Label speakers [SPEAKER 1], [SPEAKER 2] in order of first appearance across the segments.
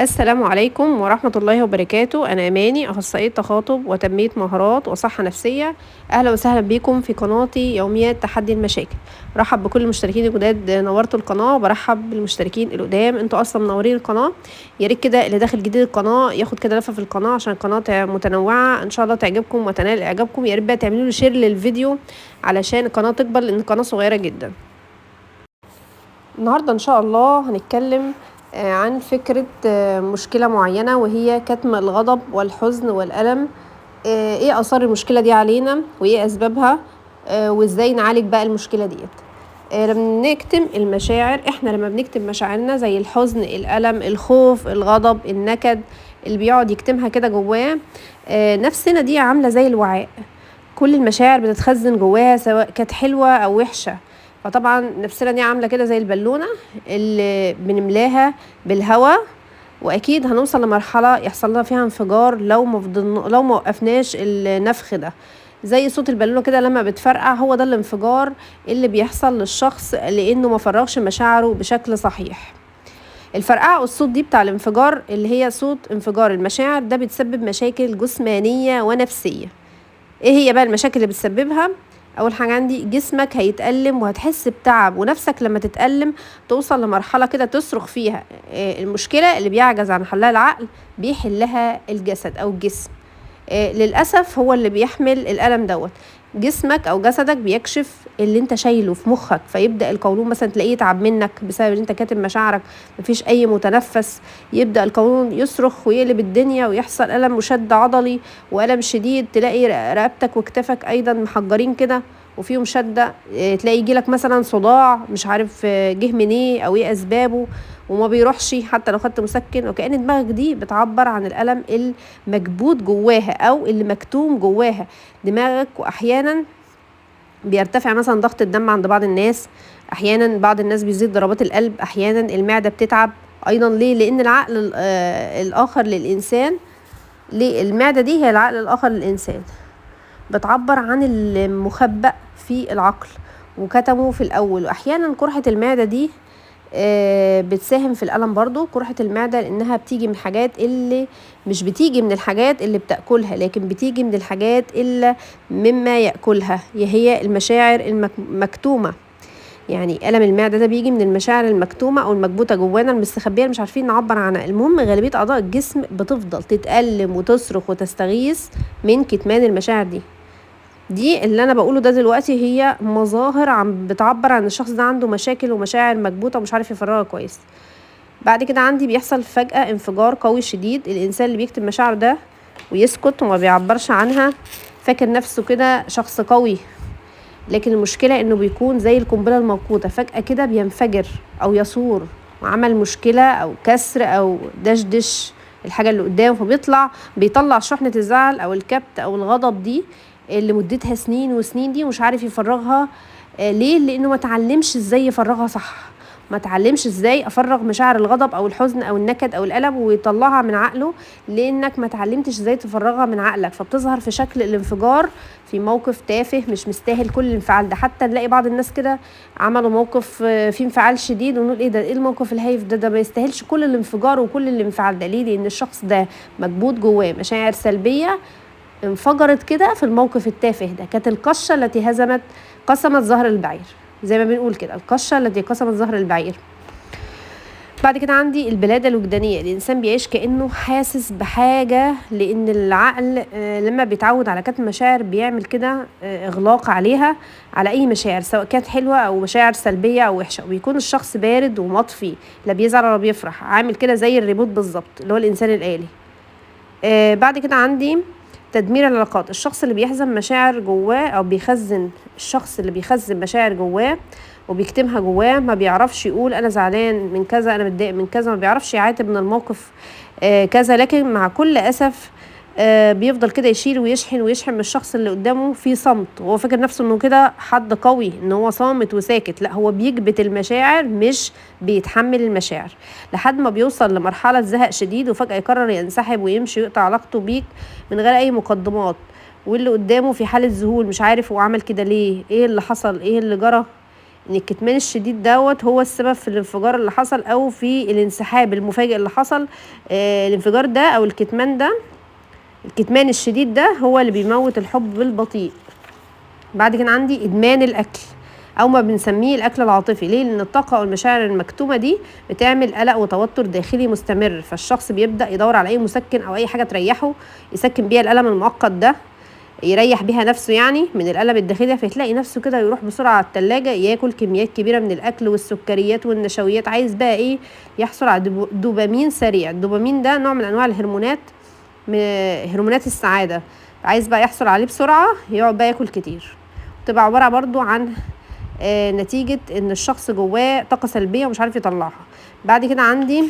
[SPEAKER 1] السلام عليكم ورحمة الله وبركاته. أنا أماني، أخصائية تخاطب وتنمية مهارات وصحة نفسية. أهلا وسهلا بكم في قناتي يوميات تحدي المشاكل. برحب بكل المشتركين الجداد، نورتوا القناة. برحب بالمشتركين القدام، انتوا أصلا منورين القناة. يا ريت كده اللي داخل جديد القناة ياخد كده لفة في القناة عشان القناة متنوعة، إن شاء الله تعجبكم وتنال إعجابكم. يا ريت بقى تعملوا لي share للفيديو علشان القناة تكبر، لأن القناة صغيرة جدا. النهاردة إن شاء الله هنتكلم عن فكرة مشكلة معينة، وهي كتم الغضب والحزن والألم. ايه آثار المشكلة دي علينا وايه أسبابها، وازاي نعالج بقى المشكلة ديت. لما نكتم المشاعر، احنا لما بنكتم مشاعرنا زي الحزن، الألم، الخوف، الغضب، النكد، اللي بيقعد يكتمها كده جواه، نفسنا دي عاملة زي الوعاء، كل المشاعر بتتخزن جواها سواء كانت حلوة أو وحشة. فطبعا نفسنا دي عاملة كده زي البالونة اللي بنملاها بالهواء، واكيد هنوصل لمرحلة يحصل لنا فيها انفجار لو ما وقفناش النفخ ده. زي صوت البالونة كده لما بتفرقع، هو ده الانفجار اللي بيحصل للشخص لانه ما فرغش مشاعره بشكل صحيح. الفرقعه والصوت دي بتاع الانفجار اللي هي صوت انفجار المشاعر ده بتسبب مشاكل جسمانية ونفسية. ايه هي بقى المشاكل اللي بتسببها؟ اول حاجة عندي جسمك هيتألم وهتحس بتعب، ونفسك لما تتألم توصل لمرحلة كده تصرخ فيها. المشكلة اللي بيعجز عن حلها العقل بيحلها الجسد او الجسم. للأسف هو اللي بيحمل الألم دوت. جسمك او جسدك بيكشف اللي انت شايله في مخك، فيبدأ القولون مثلا تلاقيه يتعب منك بسبب ان انت كاتم مشاعرك، مفيش اي متنفس، يبدأ القولون يصرخ ويقلب الدنيا ويحصل ألم وشد عضلي وألم شديد. تلاقي رقبتك وكتفك ايضا محجرين كده وفيهم شدة. تلاقي يجيلك مثلا صداع مش عارف جه منين او ايه اسبابه وما بيروحش حتى لو خدت مسكن، وكأن دماغك دي بتعبر عن الألم المكبوت جواها او اللي مكتوم جواها دماغك. واحيانا بيرتفع مثلا ضغط الدم عند بعض الناس، احيانا بعض الناس بيزيد ضربات القلب، احيانا المعدة بتتعب ايضا. ليه؟ لان العقل الاخر للانسان، ليه المعدة دي هي العقل الاخر للانسان، بتعبر عن المخبأ في العقل وكتمه في الاول. واحيانا قرحة المعدة دي بتساهم في الألم برضو. قرحة المعدة لأنها بتيجي من حاجات اللي مش بتيجي من الحاجات اللي بتأكلها، لكن بتيجي من الحاجات اللي مما يأكلها، هي المشاعر المكتومة. يعني ألم المعدة ده بيجي من المشاعر المكتومة أو المكبوتة جوانا المستخبية مش عارفين نعبر عنها. المهم غالبية أعضاء الجسم بتفضل تتألم وتصرخ وتستغيث من كتمان المشاعر دي. دي اللي انا بقوله ده دلوقتي هي مظاهر عم بتعبر عن الشخص ده عنده مشاكل ومشاعر مكبوته ومش عارف يفرغها كويس. بعد كده عندي بيحصل فجأة انفجار قوي شديد. الانسان اللي بيكتب مشاعره ده ويسكت وما بيعبرش عنها فاكر نفسه كده شخص قوي، لكن المشكلة انه بيكون زي القنبلة الموقوتة، فجأة كده بينفجر او يثور وعمل مشكلة او كسر او دشدش الحاجة اللي قدامه، فبيطلع شحنة الزعل او الكبت او الغضب دي اللي مدتها سنين وسنين دي ومش عارف يفرغها. ليه؟ لانه ما تعلمش ازاي يفرغها صح، ما تعلمش ازاي افرغ مشاعر الغضب او الحزن او النكد او الالم ويطلعها من عقله، لانك ما تعلمتش ازاي تفرغها من عقلك، فبتظهر في شكل الانفجار في موقف تافه مش مستاهل كل الانفعال ده. حتى نلاقي بعض الناس كده عملوا موقف فيه انفعال شديد ونقول ايه ده، ايه الموقف الهايف ده، ده ما يستاهلش كل الانفجار وكل الانفعال ده. ليه؟ لان الشخص ده مكبوت جواه مشاعر سلبية انفجرت كده في الموقف التافه ده. كانت القشة التي هزمت قسمت ظهر البعير، زي ما بنقول كده، القشة التي قسمت ظهر البعير. بعد كده عندي البلادة الوجدانية. الإنسان بيعيش كأنه حاسس بحاجة، لأن العقل لما بيتعود على كتم مشاعر بيعمل كده إغلاق عليها، على أي مشاعر سواء كانت حلوة أو مشاعر سلبية أو وحشة، وبيكون الشخص بارد ومطفي، لا بيزعل ولا بيفرح، عامل كده زي الريموت بالظبط اللي هو الإنسان الآلي. بعد كده عندي تدمير العلاقات. الشخص اللي بيحزن مشاعر جواه او بيخزن، الشخص اللي بيخزن مشاعر جواه وبيكتمها جواه ما بيعرفش يقول انا زعلان من كذا، انا متضايق من كذا، ما بيعرفش يعاتب من الموقف كذا، لكن مع كل اسف بيفضل كده يشيل ويشحن ويشحن من الشخص اللي قدامه في صمت، وهو فاكر نفسه انه كده حد قوي، ان هو صامت وساكت. لا، هو بيكبت المشاعر مش بيتحمل المشاعر، لحد ما بيوصل لمرحلة زهق شديد وفجأة يقرر ينسحب ويمشي ويقطع علاقته بيك من غير اي مقدمات، واللي قدامه في حالة ذهول مش عارف هو عمل كده ليه، ايه اللي حصل، ايه اللي جرى، ان الكتمان الشديد دوت هو السبب في الانفجار اللي حصل او في الانسحاب المفاجئ اللي حصل. الانفجار ده او الكتمان ده، الكتمان الشديد ده هو اللي بيموت الحب بالبطيء. بعد كده عندي ادمان الاكل او ما بنسميه الاكل العاطفي. ليه؟ لان الطاقة او المشاعر المكتومه دي بتعمل قلق وتوتر داخلي مستمر، فالشخص بيبدا يدور على اي مسكن او اي حاجة تريحه، يسكن بيها الالم المؤقت ده، يريح بيها نفسه يعني من الالم الداخلي. فتلاقي نفسه كده يروح بسرعة على التلاجة ياكل كميات كبيرة من الاكل والسكريات والنشويات، عايز بقى ايه؟ يحصل على دوبامين سريع. الدوبامين ده نوع من انواع الهرمونات، هرمونات السعادة، عايز بقى يحصل عليه بسرعة، يقعد بقى ياكل كتير. تبقى عبارة برضو عن نتيجة ان الشخص جواه طاقة سلبية ومش عارف يطلعها. بعد كده عندي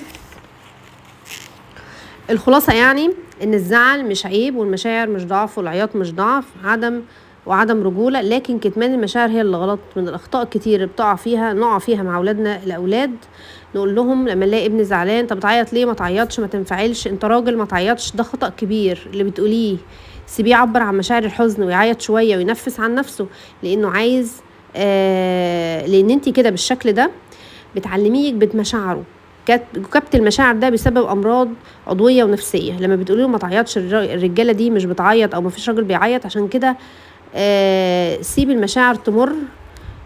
[SPEAKER 1] الخلاصة، يعني ان الزعل مش عيب، والمشاعر مش ضعف، والعياط مش ضعف، عدم رجوله، لكن كتمان المشاعر هي اللي غلط. من الاخطاء الكتير اللي بتقع فيها نقع فيها مع اولادنا الاولاد، نقول لهم لما نلاقي ابن زعلان، طب تعيط ليه؟ ما تعيطش، ما تنفعلش، انت راجل ما تعيطش. ده خطأ كبير اللي بتقوليه. سيبيه يعبر عن مشاعر الحزن ويعيط شوية وينفس عن نفسه، لانه عايز لان انت كده بالشكل ده بتعلميه يكبت مشاعره. كبت المشاعر ده بيسبب امراض عضوية ونفسية. لما بتقولي له ما تعيطش، الرجالة دي مش بتعيط، او ما فيش راجل بيعيط، عشان كده سيب المشاعر تمر.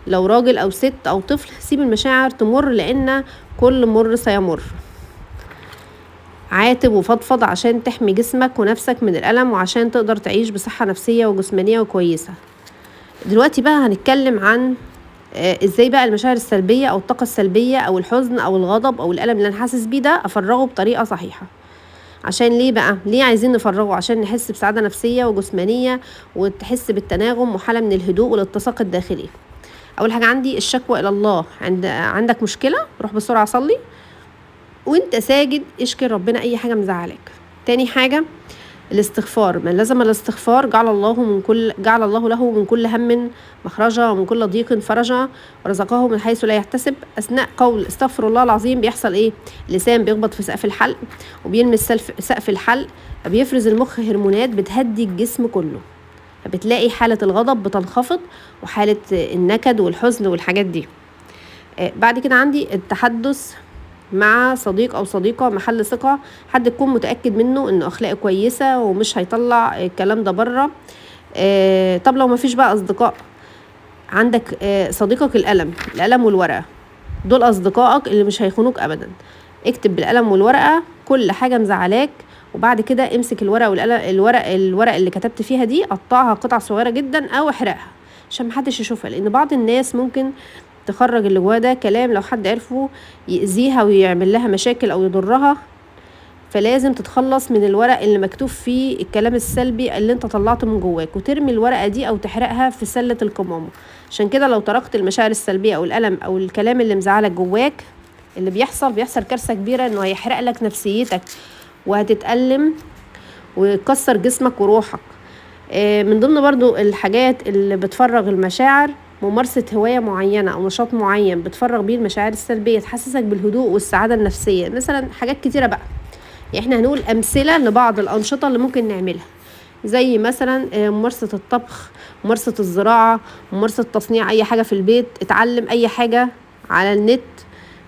[SPEAKER 1] لو راجل او ست او طفل، سيب المشاعر تمر، لان كل مر سيمر. عاتب وفضفض عشان تحمي جسمك ونفسك من الالم، وعشان تقدر تعيش بصحة نفسية وجسمانيه وكويسة. دلوقتي بقى هنتكلم عن ازاي بقى المشاعر السلبية او الطاقة السلبية او الحزن او الغضب او الالم اللي انا حاسس بيه ده افرغه بطريقة صحيحه. عشان ليه بقى؟ ليه عايزين نفرغه؟ عشان نحس بسعادة نفسية وجسمانيه، وتحس بالتناغم وحاله من الهدوء والاتساق الداخلي. اول حاجة عندي الشكوى الى الله. عندك مشكلة، روح بسرعة صلي وانت ساجد، اشكي ربنا اي حاجة مزعلاك. تاني حاجة الاستغفار. من لزم الاستغفار جعل الله له من كل هم مخرجا، ومن كل ضيق فرجا، ورزقه من حيث لا يحتسب. اثناء قول استغفر الله العظيم بيحصل ايه؟ اللسان بيخبط في سقف الحلق وبيلمس سقف الحلق، فبيفرز المخ هرمونات بتهدي الجسم كله، فبتلاقي حالة الغضب بتنخفض وحالة النكد والحزن والحاجات دي. بعد كده عندي التحدث مع صديق او صديقه محل ثقة، حد تكون متاكد منه انه اخلاقه كويسة ومش هيطلع الكلام ده بره. طب لو مفيش بقى اصدقاء، عندك صديقك القلم والورقة، دول اصدقائك اللي مش هيخونوك ابدا. اكتب بالقلم والورقة كل حاجة مزعلاك، وبعد كده امسك الورقة والقلم، الورق اللي كتبت فيها دي قطعها قطع صغيرة جدا او احرقها عشان محدش يشوفها، لان بعض الناس ممكن تخرج اللي جواه ده كلام لو حد عرفه يأذيها ويعمل لها مشاكل او يضرها. فلازم تتخلص من الورق اللي مكتوب فيه الكلام السلبي اللي انت طلعته من جواك، وترمي الورقة دي او تحرقها في سلة القمامة. عشان كده لو تركت المشاعر السلبية او الألم او الكلام اللي مزعلك جواك، اللي بيحصل كارثة كبيرة، انه هيحرق لك نفسيتك وهتتألم ويكسر جسمك وروحك. من ضمن برضو الحاجات اللي بتفرغ المشاعر ممارسة هواية معينة أو نشاط معين بتفرغ بيه المشاعر السلبية، تحسسك بالهدوء والسعادة النفسية. مثلا حاجات كتيرة بقى، يعني احنا هنقول أمثلة لبعض الأنشطة اللي ممكن نعملها، زي مثلا ممارسة الطبخ، ممارسة الزراعة، ممارسة تصنيع أي حاجة في البيت، اتعلم أي حاجة على النت،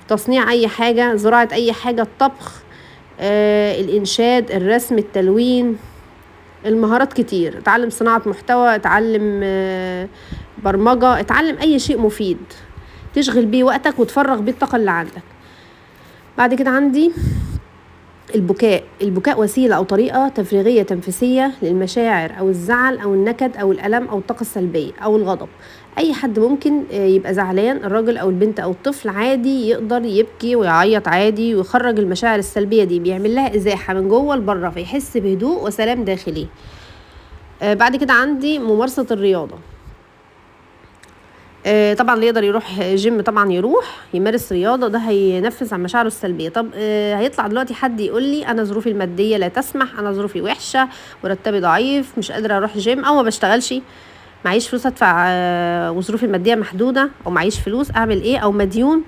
[SPEAKER 1] تصنيع أي حاجة، زراعة أي حاجة، الطبخ، الإنشاد، الرسم، التلوين، المهارات كتير، اتعلم صناعة محتوى، اتعلم برمجة، اتعلم اي شيء مفيد تشغل بيه وقتك وتفرغ بيه الطاقة اللي عندك. بعد كده عندي البكاء. البكاء وسيلة او طريقة تفريغية تنفيسية للمشاعر او الزعل او النكد او الألم او الطاقة السلبية او الغضب. اي حد ممكن يبقى زعلان، الراجل او البنت او الطفل، عادي يقدر يبكي ويعيط عادي ويخرج المشاعر السلبية دي، بيعمل لها ازاحة من جوه لبره فيحس بهدوء وسلام داخلي. بعد كده عندي ممارسة الرياضة. طبعا اللي يقدر يروح جيم طبعا يروح يمارس رياضة، ده هينفذ عن مشاعره السلبية. طب هيطلع دلوقتي حد يقول لي انا ظروفي المادية لا تسمح، انا ظروفي وحشة، مرتبي ضعيف، مش قادرة اروح جيم، او ما بشتغلش، معيش فلوس ادفع، وظروفي المادية محدودة، او معيش فلوس، اعمل ايه، او مديون.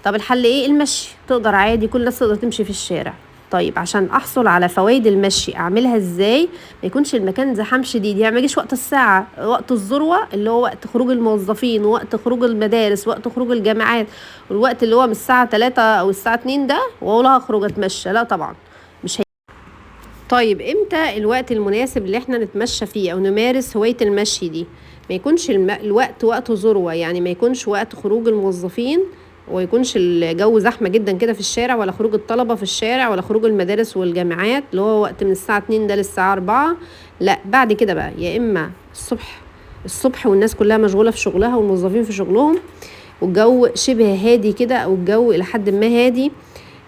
[SPEAKER 1] طب الحل ايه؟ المشي. تقدر عادي، كل الناس تقدر تمشي في الشارع. طيب عشان احصل على فوائد المشي اعملها ازاي؟ ما يكونش المكان زحام شديد، يعني ما يجيش وقت الساعة، وقت الذروة اللي هو وقت خروج الموظفين، وقت خروج المدارس، وقت خروج الجامعات، والوقت اللي هو من الساعة 3 او الساعة 2 ده واقول هخرج اتمشى، لا طبعا مش. طيب امتى الوقت المناسب اللي احنا نتمشى فيه او نمارس هواية المشي دي؟ ما يكونش الوقت وقت ذروة، يعني ما يكونش وقت خروج الموظفين، ويكونش الجو زحمة جدا كده في الشارع، ولا خروج الطلبة في الشارع، ولا خروج المدارس والجامعات اللي هو وقت من الساعة 2 ده للساعة 4. لا، بعد كده بقى، يا اما الصبح والناس كلها مشغولة في شغلها والموظفين في شغلهم، والجو شبه هادي كده، او الجو الى حد ما هادي،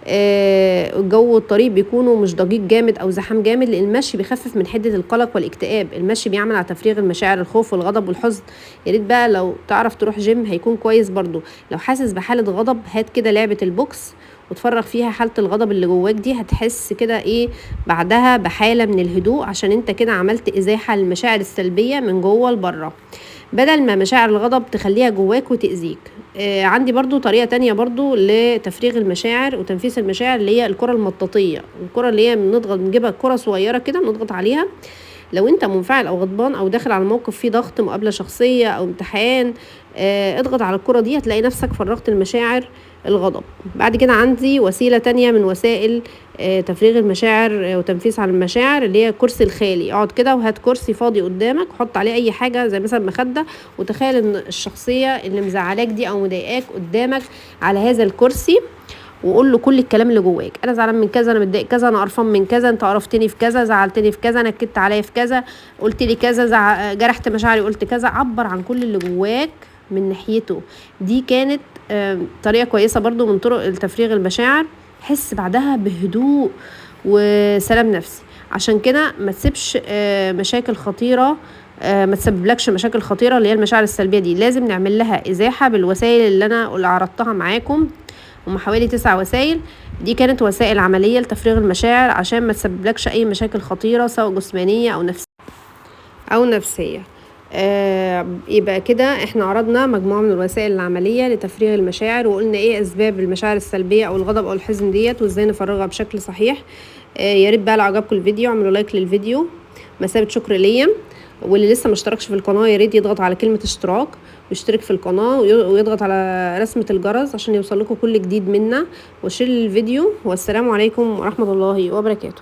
[SPEAKER 1] الجو والطريق بيكونوا مش ضجيج جامد او زحام جامد، لان المشي بيخفف من حده القلق والاكتئاب. المشي بيعمل على تفريغ المشاعر، الخوف والغضب والحزن. يا ريت بقى لو تعرف تروح جيم هيكون كويس برضو. لو حاسس بحاله غضب هات كده لعبه البوكس وتفرغ فيها حاله الغضب اللي جواك دي، هتحس كده ايه بعدها بحاله من الهدوء، عشان انت كده عملت ازاحه للمشاعر السلبية من جوه لبره، بدل ما مشاعر الغضب تخليها جواك وتأذيك. عندي برضو طريقة تانية برضو لتفريغ المشاعر وتنفيس المشاعر، اللي هي الكرة المطاطية. الكرة اللي هي بنضغط، بنجيبها كرة صغيرة كده بنضغط عليها. لو انت منفعل او غضبان او داخل على موقف فيه ضغط، مقابلة شخصية او امتحان، اضغط على الكرة دي، هتلاقي نفسك فرغت المشاعر الغضب. بعد كده عندي وسيلة تانية من وسائل تفريغ المشاعر وتنفيس على المشاعر، اللي هي الكرسي الخالي. اقعد كده وهات كرسي فاضي قدامك، وحط عليه اي حاجة زي مثلا مخدة، وتخيل ان الشخصية اللي مزعلاك دي او مضايقاك قدامك على هذا الكرسي، وقول له كل الكلام اللي جواك. انا زعلان من كذا، انا متضايق كذا، انا قرفان من كذا، انت قرفتني في كذا، زعلتني في كذا، نكدت عليا في كذا، قلت لي كذا، جرحت مشاعري، قلت كذا. عبر عن كل اللي جواك من ناحيته. دي كانت طريقه كويسة برضو من طرق تفريغ المشاعر. حس بعدها بهدوء وسلام نفسي. عشان كده ما تسيبش مشاكل خطيرة، ما تسببلكش مشاكل خطيرة اللي هي المشاعر السلبية دي. لازم نعمل لها ازاحه بالوسائل اللي انا عرضتها معاكم، هم حوالي 9 وسائل. دي كانت وسائل عملية لتفريغ المشاعر عشان ما تسببلكش اي مشاكل خطيرة سواء جسمانيه او نفسية. يبقى كده احنا عرضنا مجموعة من الوسائل العملية لتفريغ المشاعر، وقلنا ايه اسباب المشاعر السلبية او الغضب او الحزن ديت، وازاي نفرغها بشكل صحيح. يا ريت بقى لو عجبكم الفيديو اعملوا like للفيديو، مسافة شكر ليا. واللي لسه ما اشتركش في القناة يا ريت يضغط على كلمة اشتراك ويشترك في القناة، ويضغط على رسمه الجرس عشان يوصل لكم كل جديد منا. و share الفيديو، والسلام عليكم ورحمة الله وبركاته.